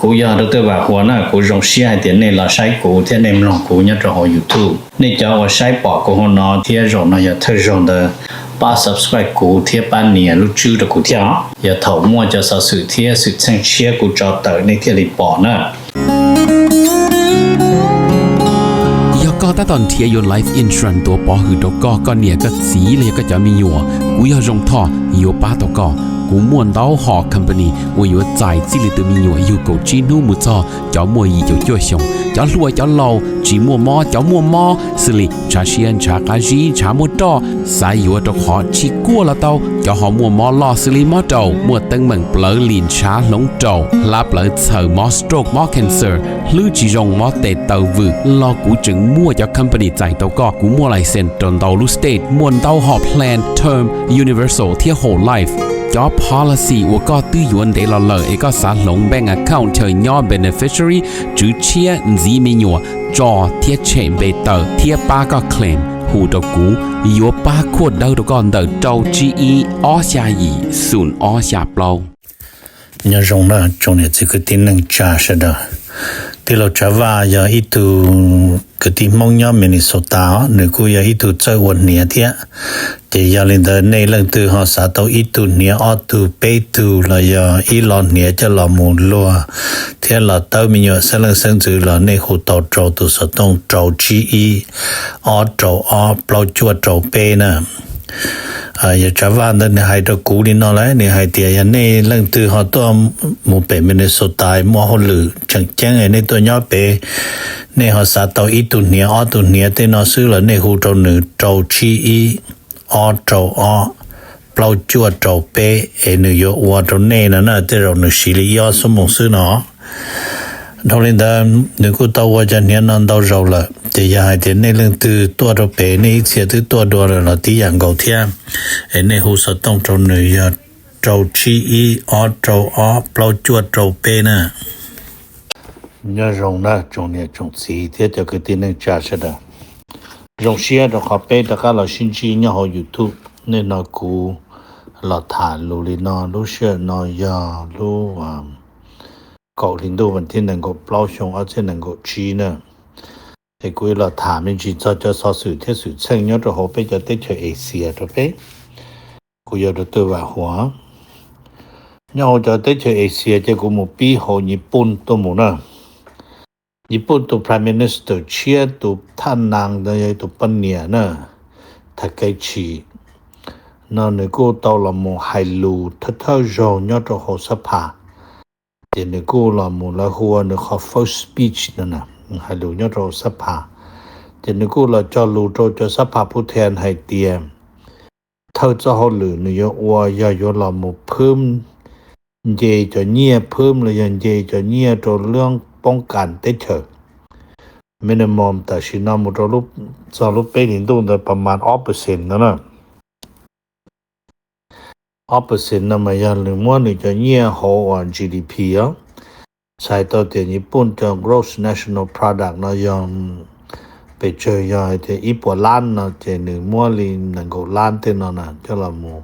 Kuv yog Doctor Vam Huas na, kuv zoo siab hais tias nej los saib kuv thiab nej mloog kuv nyob rau hauv YouTube. Nej cov uas saib pom kuv hauv no thiab zaum no yog thawj zaug ntawd, pab subscribe kuv thiab pab nias lub tswb rau kuv thiab os. Yog thaum muaj cov xov xwm thiab xwm txheej tshiab kuv tso tawm nej thiaj li pom na. Yog koj tab tom nrhiav yuav life insurance tuav pov hwm rau koj, koj niam koj txiv los yog koj cov me nyuam, kuv yog Zoo Thoj yuav pab tau koj. Kuv muaj ntau hom company uas yuav txais txij li tus me nyuam yug kaum tsib hnub mus txog cov muaj yim caum cuaj xyoos, cov hluas cov laus, tsis muaj mob cov muaj mob, xws li ntshav siab ntshav qab zib ntshav muaj roj, xav yuav rau qhov tsis kuaj los tau, cov ho muaj mob loj xws li mob raum, muaj teeb meem plawv lim ntshav hloov raum, hlab plawv txhaws, mob stroke mob cancer, hlwb tsis zoo mob tes taw vwm los kuv tseem muaj cov company txais tau koj. Kuv muaj license rau ntau lub state, muaj ntau hom plan term, universal thiab whole life. Cov policy uas koj twb yuav ntev los lawm es koj xav hloov bank account chaw nyob beneficiary, tswv tshiab, ntxiv me nyuam, tso thiab tshem npe tawm thiab pab koj claim, hu rau kuv, yuav pab khuaj dawb rau koj ntawm rau tsib ib ob xya yim xoom ob xya plaub. Nyob zoo na tsoom niam txiv kwv tij neej tsa sawv daws. Tij laug Tsav Vaj yog ib tug kwv tij Hmoob nyob Minnesota os, nws kuj yog ib tug txawj ua hniav thiab. Ces yog li ntawd nej leej twg ho xav tau ib tug hniav ob tug peb tug los yog ib lo hniav coj los mus luag thiab los tawb me nyuam xeeb leej xeeb ntxwv los nej hu tau rau tus xov tooj rau tsib ib ob rau ob plaub cuaj rau peb na. Yog Tsav Vaj ntawd nws hais rau kuv li no lawm, nws hais tias yog nej leej twg ho tuaj mus pem Minnesota muaj hauj lwm tseem ceeb nej tuaj nyob pem, nej ho xav tau ib tug hniav ob tug hniav tej no xwb los nej hu rau nws rau tsib ib ob rau ob plaub cuaj rau peb es nws yuav ua rau nej no na, tej zaum nws siv li ib ob xuab moos xwb no. Dhau li ntawd nws kuj tau ua cov hniav no ntau zaus lawm, ces yog hais tias nej leej twg tuaj rau pem nej ib txhia twb tuaj dua lawm los tib yam nkaus thiab, es nej hu xov tooj rau nws yog rau tsib ib ob rau ob plaub cuaj rau peb na. Nyob zoo na tsoom niam tsoom txiv thiab cov kwv tij neej tsa sawv daws. Zoo siab rau qhov peb rov qab los sib ntsib nyob hauv YouTube. Nej hnov kuv los tham lus li no, lub sij hawm no yog lub kaum hli ntuj vas thib nees nkaum plaub xyoo ob txhiab nees nkaum tsib na. Es kuv yuav los tham me ntsis txog cov xov xwm thiab xwm txheej nyob rau hauv peb cov teb chaws Asia rau peb. Kuv yog Doctor Vam Huas. Nyob hauv cov teb chaws Asia ces kuv mus pib hauv Nyij Pooj tuaj mus na. Nyij Pooj tus Prime Minister tshiab tus thaj nas ntawd yog tus poj niam na, Takaichi no nws kuj tau los mus hais lus thawj thawj zaug nyob rau hauv xab phas. Ces nws kuj los mus lawv hu ua nws qhov first speech no na, hais lus nyob rau hauv xab phas. Ces nws kuj los cog lus rau cov xab phas phu then hais tias thawj txoj hauj lwm nws yuav ua yog yuav los mus phwb nce cov nyiaj, phwb los yog nce cov nyiaj rau lub poob kas teb chaws. Minimum tam sim no mus rau txog lub peb hlis ntuj ntawd pas mas ob percent no na. Ob percent no mas yog nws muab nws cov nyiaj hauv uas G D P os, txhais tau tias Nyij Pooj cov gross national product no yog pes tsawg, yog hais tias ib puas lab no ces nws muab li nees nkaum lab tej no na coj los mus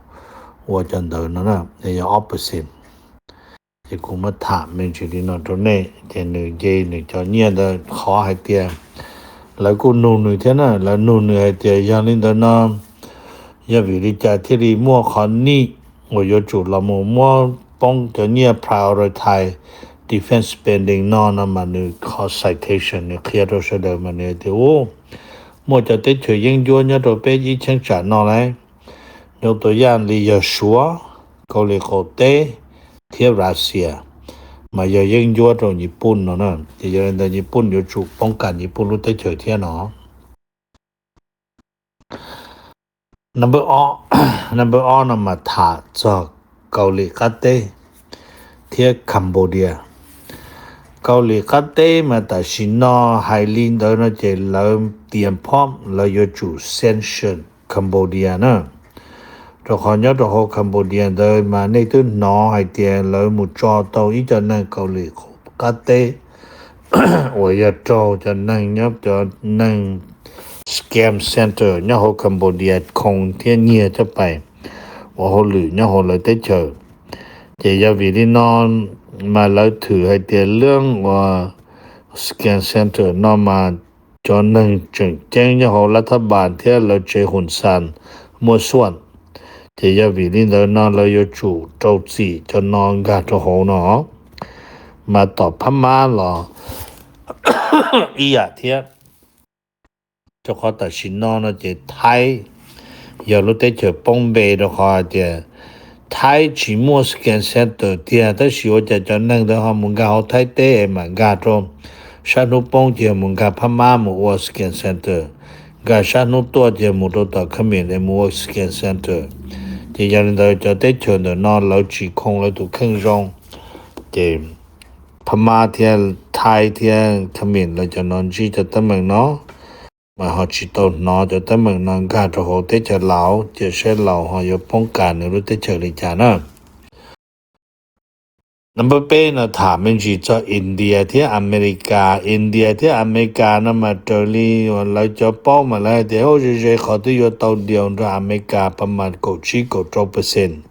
ua cov ntawd no na, yog ob percent. Ces kuv muab tham me ntsis li no rau nej, ces nws nce nws cov nyiaj ntawd qhov hais tias lawv kuj nug nws thiab na, lawv nug nws hais tias yog li ntawd no yog vim li cas thiaj li muaj qhov nij uas yuav tsum los mus muab poob cov nyiaj prioritize defense spending no no mas nws qhov citation nws qhia rau sawv daws mas nws hais tias u, muaj cov teb chaws yeeb ncuab nyob rau peb ib cheeb tsam no lauj, nyob tua yaj li yog Suav, Kaus Lim Qaum Teb thiab Russia mas yog yeeb ncuab rau Nyij Pooj no na, ces yog li ntawd Nyij Pooj yuav tsum poob kas Nyij Pooj lub teb chaws thiab no. Number ob, number ob no mas tham txog Kaus Lim Qab Teb thiab Cambodia. Kaus Lim Qab Teb mas tam sim no hais li ntawd no ces lawv tias phob lawv yuav tsum sanction Cambodia na. Rau qhov nyob rau hauv Cambodia ntawd mas nej twb hnov hais tias lawv mus tso tau ib co neeg Kaus Lim Qab Teb uas yog raug cov neeg nyob cov neeg scam center nyob hauv Cambodia khoo thiab nyiag coj pais ua hauj lwm nyob hauv lawv teb chaws. Ces yog vim li no mas lawv thwm hais tias lub uas scan center no mas cov neeg tseem ceeb nyob hauv lav thab npas thiab lawv tsev hum xas muaj xuaj. Ces yog vim li ntawd no lawv yuav tsum rau txim cov no nkag rau hauv no. Mas tom Phab Mab los ib yam thiab, rau qhov tam sim no no ces Thaib yog lub teb chaws poob npe rau qhov hais tias Thaib tsis muaj scan center tiag, tab sis ua cas cov neeg ntawd ho mus nkag hauv Thaib teb es mam nkag rau sab hnub poob ces mus nkag Phab Mab mus ua scan center, nkag sab hnub tuaj ces mus rau tom Kham Mim es mus ua scan center. Ces yog li ntawd cov teb chaws ntawm no lawv tsis khoo lawv tus kheej zoo, ces Phab Mab thiab Thaib thiab Kham Mim lawv cov no ntsib cov teeb meem no mas ho tsis tau hnov cov teeb meem no nkag rau hauv teb chaws Laus, ces saib Laus ho yuav poob kas nws lub teb chaws li cas na. Number peb no tham me ntsis txog India thiab Amelikas. India thiab Amelikas no mas raws li uas lawv cov paub mas lawv hais tias ub, ze ze qhov twb yuav tau deal nrog Amelikas pab mas kaum tsib kaum rau percent.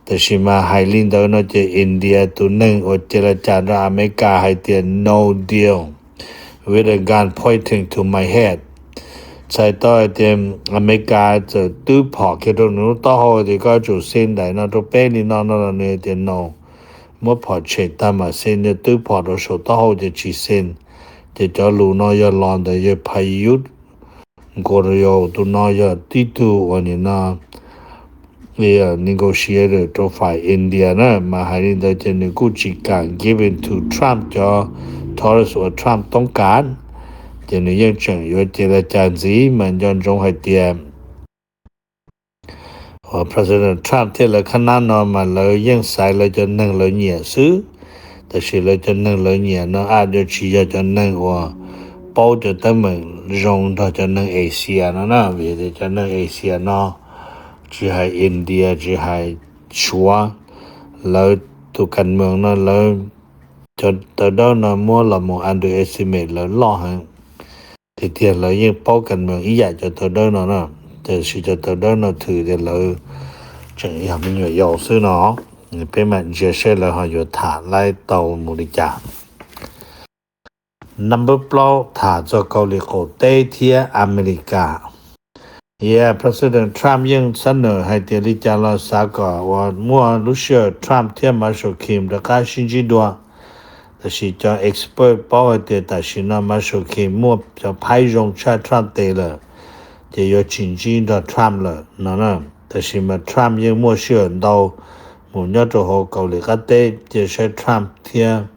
Tab sis mas hais li ntawd no ces India tus neeg uas ce la cas nrog Amelikas hais tias no deal with a gun pointing to my head. Txhais tau hais tias Amelikas txawm twb phom kiag rau nws lub taub hau tias koj tsum xi ntaim no rau peb li no no los nws tias no, muab phom tshem tag mam xi, nws twb phom rau saum taub hau ces tsis xi. Ces cov lus no yog los ntawm yawg Prayut, nkaus rau yog tus no yog tib tug uas nim no negotiator rau fais India na, mas hais li ntawd ces nws kuj tsis kam give in to Trump cov tourist uas Trump toob kas, ces nws yeej tseem yuav ce la cas ntxiv mas nco ntsoov hais tias President Trump thiab lawv khab nab no mas lawv yeej xaiv lawv cov neeg lawv nyiam xwb. Tab sis lawv cov neeg lawv nyiam no ab yuav tsis yog cov neeg uas paub cov teeb meem zoo nrog cov neeg Asia no na, vim tias cov neeg Asia no tsis hais India tsis hais Suav, lawv tus kas moos no lawv cov tawv dawb no muab los mus underestimate lawv loj heev. Tiag tiag lawv yeej paub kas moos ib yam cov tawv dawb no na, tab sis cov tawv dawb no thwm tias lawv tseem yog me nyuam yaus xwb no. Peb mam ntsia seb lawv ho yuav tham laib tau mus li cas. Number plaub tham txog Kaus Lim Qaum Teb thiab Amelikas. Yog President Trump yeej xab nam hais tias li cas los xav kom uas muaj lub sij hawm Trump thiab Marshall Kim rov qab sib ntsib dua. Tab sis cov expert paub hais tias tam sim no Marshall Kim muaj cov phaib zoo tshaj Trump tes lawm, ces yuav tsis ntsib nrog Trump lawm no na. Tab sis mas Trump yeej muaj sij hawm ntau mus nyob rau hauv Kaus Lim Qab Teb, cia saib Trump thiab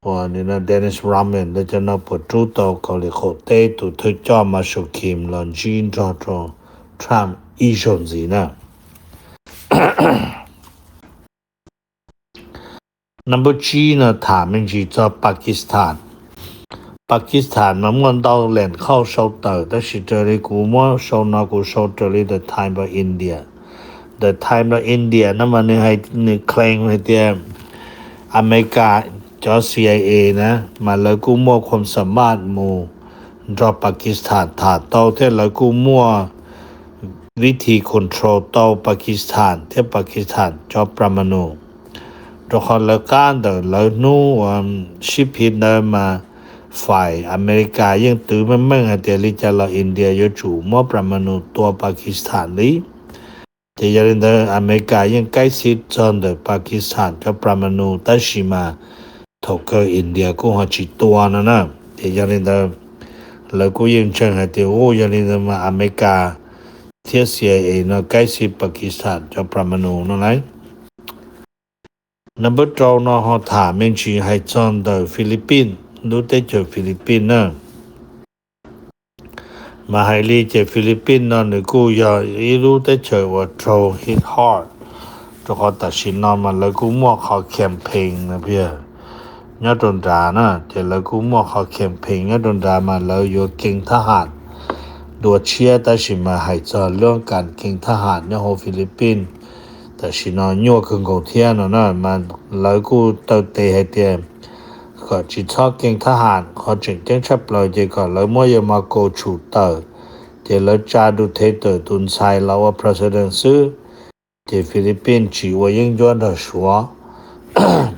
uas Dennis Rodman lawv cov no puas rub tau Kaus Lim Qaum Teb tus thawj coj Marshall Kim los ntsib nrog rau Trump ib zaug ntxiv na. Number tsib no tham me ntsis txog Pakistan. Pakistan mas muaj ntau leej khauj sau tawm, tab sis raws li kuv muab sau no kuv sau raws li The Times of India. The Times of India no mas nws hais, nws claim hais tias Amelikas cov C I A na mas lawv kuj muaj khuam xa maj mus nrog Pakistan tham tau thiab lawv kuj muaj vib thi control tau Pakistan thiab Pakistan cov Parmanu. Rau qhov lawv qab ntawm lawv hnub uas sib phiv ntawd mas fais Amelikas yeej twv meej meej hais tias li cas los India yuav tsum muab Parmanu tua Pakistan li. Ces yog li ntawd Amelikas yeej kaib xib txog ntawm Pakistan cov Parmanu, tab sis mas thaum kawg India kuj ho tsis tua no na. Ces yog li ntawd lawv kuj yeej ntseeg hais tias u, yog li ntawd mas Amelikas thiab C I A no kaib xib Pakistan cov Parmanu no lauj. Number rau no ho tham me ntsis hais txog ntawm Philippines, lub teb chaws Philippines na. Mas hais li ces Philippines no nws kuj yog ib lub teb chaws uas raug hit hard, rau qhov tam sim no mas lawv kuj muaj qhov campaign no nyob rau nrad na, ces lawv kuj muaj qhov campaign nyob rau nrad mas lawv yuav kees thab ham dua tshiab, tab sis mas hais txog lub kas kees thab ham nyob hauv Philippines tam sim no nyuaj kawg nkaus thiab no na, mas lawv kuj taw tes hais tias kom tsis txhob kees thab ham, qhov tseem ceeb tshaj plaws ces kom lawv muab yawg Marcos tshum tawm, ces lawv tsa Duterte tus ntxhais los ua president xwb, ces Philippines tsis ua yeeb ncuab nrog Suav.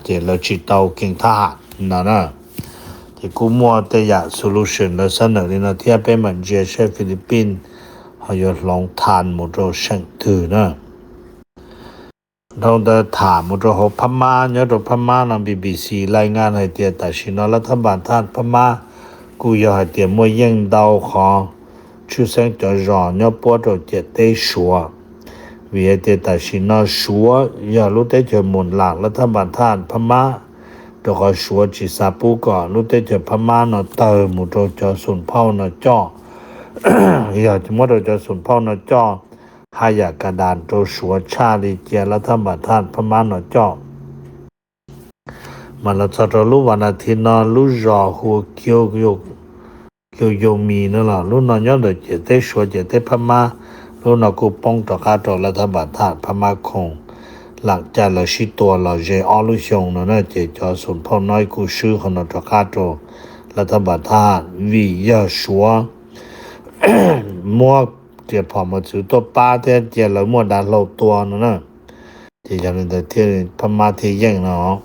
ces lawv tsis tau kev thab ham no na. Ces kuj muaj tej yam solution lawv xab nawm li no thiab, peb mam ntsia seb Philippines ho yuav hloov than mus rau seem twg na. Dhau ntawd tham mus rau hauv Phab Mab, nyob rau Phab Mab no B B C lais ngan hais tias tam sim no lawv thab npas thaj Phab Mab kuj yog hais tias muaj yeej ntau qhov tshwj xeeb cov zos nyob puab rau ciam teb Suav. Vim hais tias tam sim no Suav yog lub teb chaws mus lam lawv thab npas thaj Phab Mab, rau qhov Suav tsis xav pub kom lub teb chaws Phab Mab no tawg mus rau cov xum phauj no coj. Yog muab rau cov xum phauj no coj, haj yam ka das rau Suav tshaj li cia lawv thab npas thaj Phab Mab no coj. Mas los txog rau lub vas nas thiv no lub zos hu ua Kyoyomi no los lub no nyob ntawm ciam teb Suav ciam teb Phab Mab, lub no kuj poob rov qab rau lawv thab npas thaj Phab Mab khoom. Lam cai lawv sib tua los ze ob lub xyoo no na, ces cov xum phauj no kuj swb qhov no rov qab rau lawv thab npas thaj vim yog Suav muab riam phom mos txwv tuaj pab thiab cia lawv muaj dav hlau tua no na. Ces yog li ntawd thiaj Phab Mab thiaj yeej no.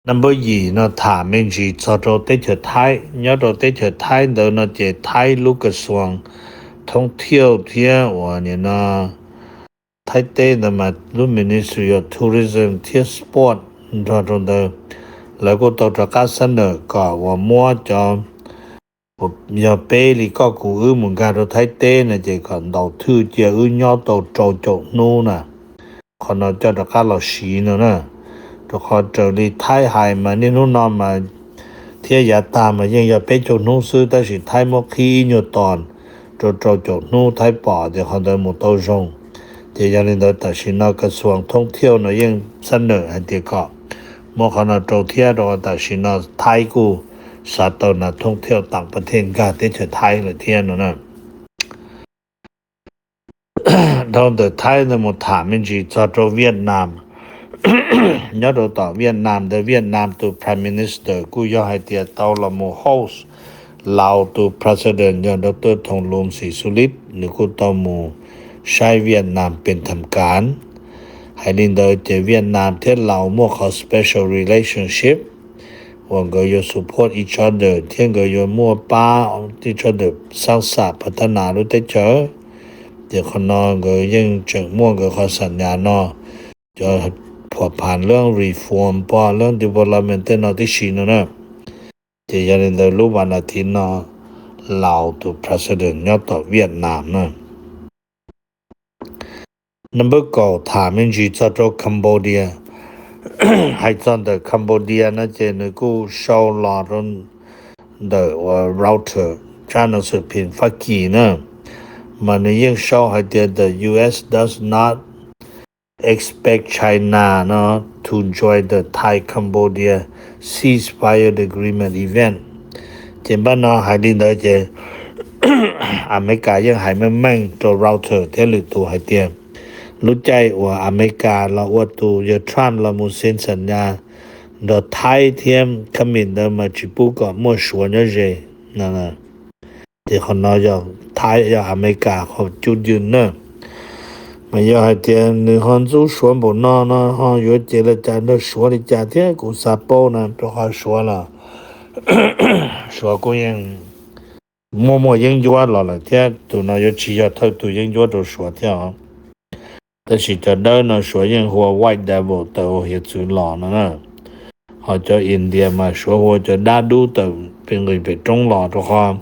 Number yim no tham me ntsis txog rau teb chaws Thaib. Nyob rau teb chaws Thaib ntawd no ces Thaib lub kas xuas thoob thiauj thiab uas nim no Thaib teb ntawd mas lub Ministry of Tourism thiab Sport nrog rau ntawd, lawv kuj tau rov qab xab nawm kom uas muab cov, yog peb li koj kuv wb mus nkag rau Thaib teb no ces kom ntaus thwj cia wb nyob tau rau caum hnub na. Qhov no coj rov qab los siv no na, rau qhov raws li Thaib hais mas niaj hnub no mas thiab yav tag mas yeej yog peb caug hnub xwb, tab sis Thaib muab qhib ib nyuag tos rau rau caum hnub Thaib pom tias qhov ntawd mus tau zoo. Ces yog li ntawd tam sim no kas xuas thoob thiauj no yeej xab nawm hais tias kom muab qhov no rau thiab, rau qhov tam sim no Thaib kuj xav tau nas thoob thiauj tam pas thej nkag teb chaws Thaib lawm thiab no na. Dhau ntawm Thaib ntawd mus tham me ntsis txog rau Vietnam. Nyob rau tom Vietnam ntawd Vietnam tus Prime Minister kuj yog hais tias tau los mus host Laos tus President yog Doctor Thongloun Sisoulith, nws kuj tau mus saib Vietnam pes tham kav. Hais li ntawd ces Vietnam thiab Laos muaj qhov special relationship uas nkawd yuav support each other thiab nkawd yuav muaj pab each other xaab xam pab thab nas lub teb chaws. Ces qhov no nkawd yeej tseem muaj nkawd qhov xam nyas no, cov phuam phas lub reform pog lub development tej no tib si no na. Ces yog li ntawd lub vas nas thiv no Laos tus President nyob tom Vietnam na. Number kaum tham me ntsis txog rau Cambodia. Hais txog ntawm Cambodia no ces nws kuj sau los rau ntawm uas Reuters tsab nas xam phim Fab Kis na, mas nws yeej sau hais tias the U S does not expect China no to join the Thai-Cambodia ceasefire agreement event. Ces npaj no hais li ntawd ces Amelikas yeej hais meej meej rau Reuters thiab lwm tus hais tias lub caij uas Amelikas los ua tus yawg Trump los mus xeev xam nyas nrog Thaib thiab Khab Mis ntawd mas tsis pub kom muaj Suav nyob ze no. Ces qhov no yog Thaib yog Amelikas qhov cub ywm na. Mas yog hais tias nws ho ntxub Suav npaum no no ho yuav ces li cas nrog Suav li cas thiab kuv xav paub na, rau qhov Suav los Suav kuj yeej muaj muaj yeeb ncuab los lawm thiab, tus no yuav tsis yog thawj tus yeeb ncuab rau Suav thiab os. Tab sis cov dawb no Suav yeej hu ua White Devil tawm hauv hiav txwv los no na. Ho cov India mas Suav hu ua cov dab dub tawm pem nqis pem roob los, rau qhov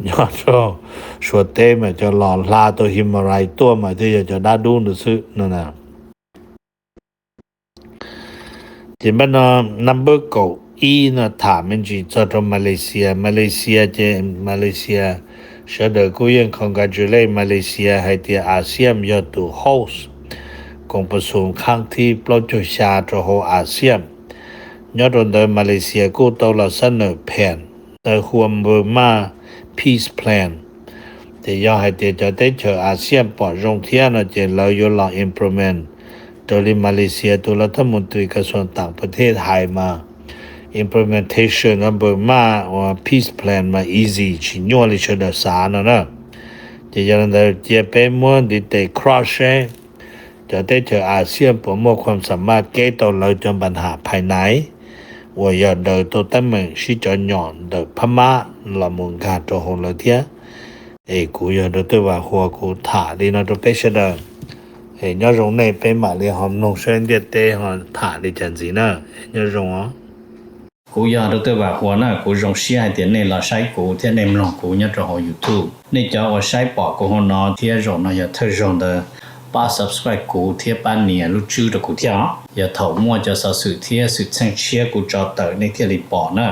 nyob rau Suav teb mas cov los hla tau Himalaya tuaj mas thiaj yog cov dab dub ntawd xwb no na. Ces npaj no number kaum ib no tham me ntsis txog rau Malaysia. Malaysia ces Malaysia sawv daws kuj yeej congratulate Malaysia hais tias ASEAN yog tus host koom pas xum khab thib plaub caug xya rau hauv ASEAN. Nyob rau ntawd Malaysia kuj tau los xab nawm pheem ntawd hu ua Burma Peace Plan. Ces yog hais tias cov teb chaws ASEAN pom zoo thiab no ces lawv yuav los implement. Raws li Malaysia tus lav thab mus tris kas xuas tam pas thej hais mas implementation of Burma uas peace plan mas easy tsis nyuaj li sawv daws xav no na. Ces yog li ntawd cia peb muab ntiv tes cross seb cov teb chaws Asia puas muaj khuam xam maj keb tau lawv cov npa nham phais naiv uas yog daws tau teeb meem sib cov nyom ntawm Phab Mab los mus nkag rau hauv lawv thiab. Es kuv yog Dr. Vam Huas, kuv tham li no rau peb sawv daws. Es nyob zoo nej, peb mam li ho mloog saib ntiaj teb ho tham li cas ntxiv na. Nyob zoo os. Kuv yog Dr. Vam Huas na, kuv zoo siab hais tias nej los saib kuv thiab nej mloog kuv nyob rau hauv YouTube. Nej cov uas saib pom kuv hauv no thiab zaum no yog thawj zaug ntawd, pab subscribe kuv thiab pab nias lub tswb rau kuv thiab os. Yog thaum muaj cov xov xwm thiab xwm txheej tshiab kuv tso tawm nej thiaj li pom na.